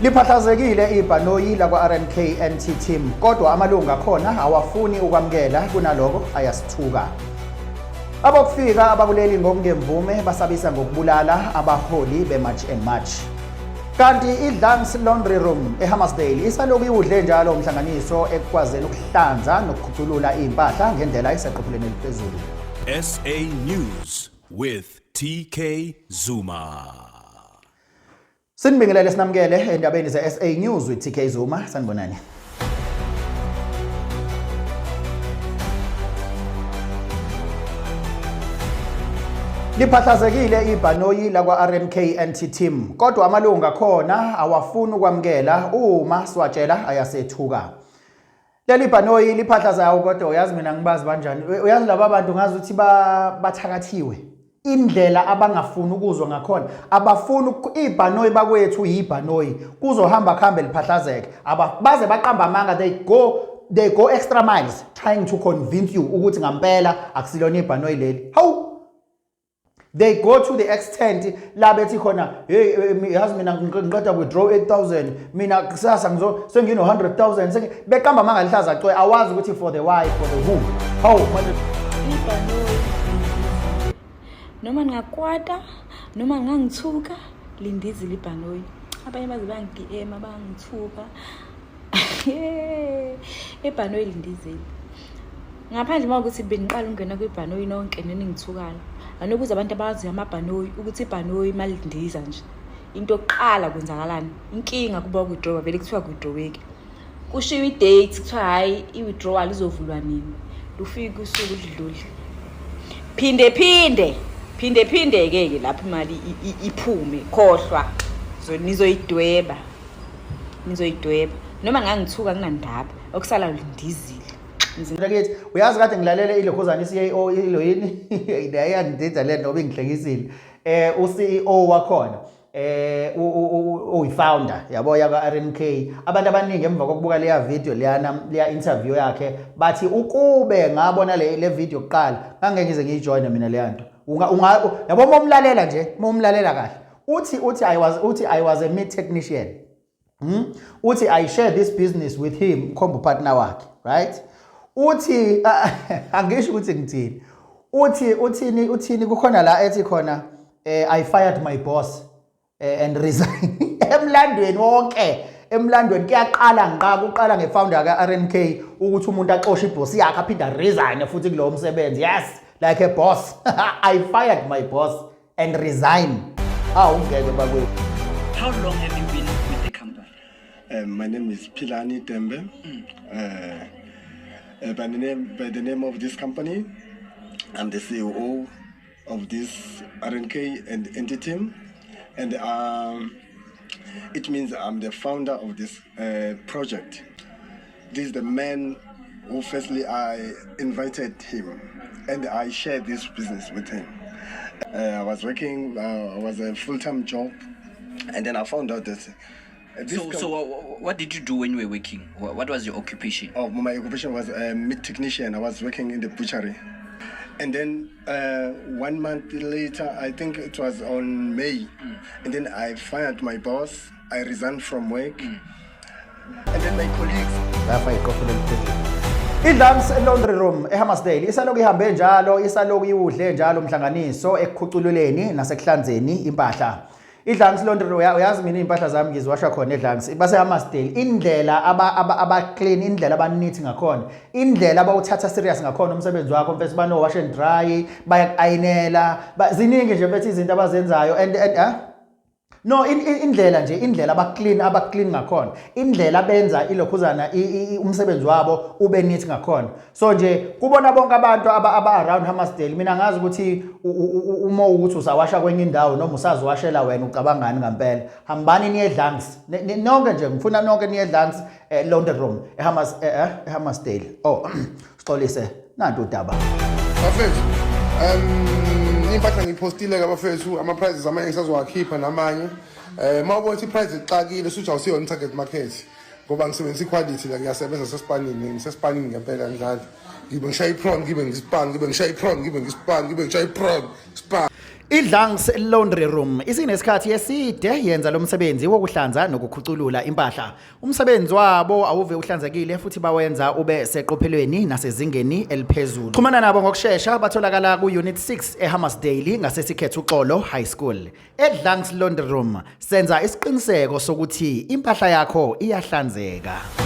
Liphahlazekile ibhanoyi lakwa-RNK NT Team kodwa amalungu akhona awafuni ukwamukela kunaloko ayasithuka. Abokufika abakuleli ngokungemvume basabisa ngokubulala abaholi be-March and March. Kanti i-Dlangs Laundry Room eHammarsdale isalokhu iwudle njalo umhlanganiso ekukwazeni ukuhlanza nokukhuculula iy'mpahla ngendlela eseqophelweni eliphezulu. SA News with TK Zuma. Sinibingelele sinamukele endabeni ze-SA News with TK Zuma. Sanibonani. Liphahlazekile ibhanoyi lakwa-RMK NT Team kodwa amalungu akhona awafuni ukwamukela uma siwatshela ayasethuka. Leli bhanoyi liphahlazayo kodwa uyazi mina ngibazi banjani. Uyazi laba bantu ngazi ukuthi bathakathiwe. Indlela abangafuni ukuzwa ngakhona abafuni ibhanoyi bakwethu yibhanoyi kuzohamba kuhambe liphahlazeke baze baqamba amanga they go extra miles trying to convince you ukuthi ngampela akusilona ibhanoyi leli. Hawu, they go to the extent la bethi khona, hey, yazi mina ngiqeda withdraw 8000, mina kusasa ngizo sengino 100,000, beqamba amanga lihlaza cwe. Awazi ukuthi for the why, for the who. Hawu manje. Ibhanoyi noma ningakwata noma ngangithuka lindizile ibhanoyi. Abanye baze bangi-DM bangithuka. Ibhanoyi lindizile ngaphandle uma ukuthi beniqala ukungena kwibhanoyi nonke neningithukayo. Anokuze abantu abaziyo amabhanoyi ukuthi ibhanoyi malindiza nje into yokuqala kwenzakalani, inkinga kuba withdraw, vele kuthiwa withdraweki, kushiwo i-date, kuthiwa hhayi, i-withdrawal izovulwa nini, lufike usuku ludlule, phinde phinde phinde phinde-ke ke lapho imali iphume. Khohlwa, nizoyidweba, nizoyidweba noma ngangithuka kunandaba okusala lindizile. Mntakithi, uyazi kade ngilalele ilokhuzana i-CEO ilo yini yayangidida le nto ingihlekisile. U-CEO wakhona uyi-founder yabo yaka RNK. Abantu abaningi emva kokubuka leya video leyana, leya interview yakhe, bathi ukube ngabona le video kuqala ngangeke ngize ngiyijoyine mina leya nto. Unga yabo uma umlalela nje, uma umlalela kahle, uthi I was a meat technician. Uthi I share this business with him, ukhomba upartner wakhe, right? Uthi angisho ukuthi ngithini. Uthi uthini uthini kukhona la ethi khona I fired my boss and resign. Emlandweni wonke, emlandweni kuyaqala ngiqa kuqala ngefounder ka RNK ukuthi umuntu axoshe iboss yakhe aphinda resign futhi kulowo msebenzi. Yes, like a boss. I fired my boss and resign. Awu ngeke bakwethu. How long have you been with the company? My name is Pilani Tembe. By the name of this company, I'm the CEO of this RNK and NT team, and it means I'm the founder of this project. This is the man who firstly I invited him, and I shared this business with him. I was working, I was a full-time job, and then I found out that this So what did you do when you were working? What was your occupation? Oh, my occupation was a meat technician. I was working in the butchery. And then 1 month later, I think it was on May, and then I fired my boss. I resigned from work. And then my colleagues Lapha iqophelo eliphezulu. Idlams Laundry Room eHammarsdale isalokhu ihambe njalo, isalokhu iwudle njalo umhlanganiso ekukhucululeni nasekuhlanzeni impahla. Idlams Laundry Room, uyazi mina impahla zami ngiziwasha khona eDlams. Base Hammarsdale, indlela aba clean, indlela abaneat ngakhona, indlela abawuthatha serious ngakhona umsebenzi wakho mfethu, bano wash and dry, bayakuayinela, ziningi nje mfethu izinto abazenzayo and No, indlela nje, indlela aba clean ngakhona, indlela abenza ilokhuzana umsebenzi wabo ube neat ngakhona. So nje kubona bonke abantu aba around Hammarsdale, mina ngazi ukuthi uma ukuthi usawasha kwenye indawo noma usaziwashela wena ucabangani ngempela. Hambani niye Dlangs. Nonke nje ngifuna nonke niye Dlangs Laundry Room eHammarsdale. Oh, sixolise nantu udaba. Bafethu, impahla ngiyiphostile ke bafethu, ama-prices amanye ngisazowakhipha namanye. Uma ubona ukuthi i-price ixakile suthi awusiyona i-target market ngoba ngisebenzisa i-quality la, ngiyasebenza sesipanini, ngisesipanini ngempela ngidlali. Ngibe ngishaya i-prawn, ngibe ngispan, ngibe ngishaya i-prawn, ngibe ngispan, ngibe ngishaya i-prawn, span. Idlangs Laundry Room isinesikhathi eside yenza lo msebenzi wokuhlanza nokukhuculula impahla. Umsebenzi wabo awuve uhlanzekile futhi bawenza ube seqophelweni nasezingeni eliphezulu. Xhumana nabo ngokushesha, batholakala ku-Unit 6 eHammarsdale ngaseSikhethu Uxolo High School. EDlangs Laundry Room senza isiqiniseko sokuthi impahla yakho iyahlanzeka.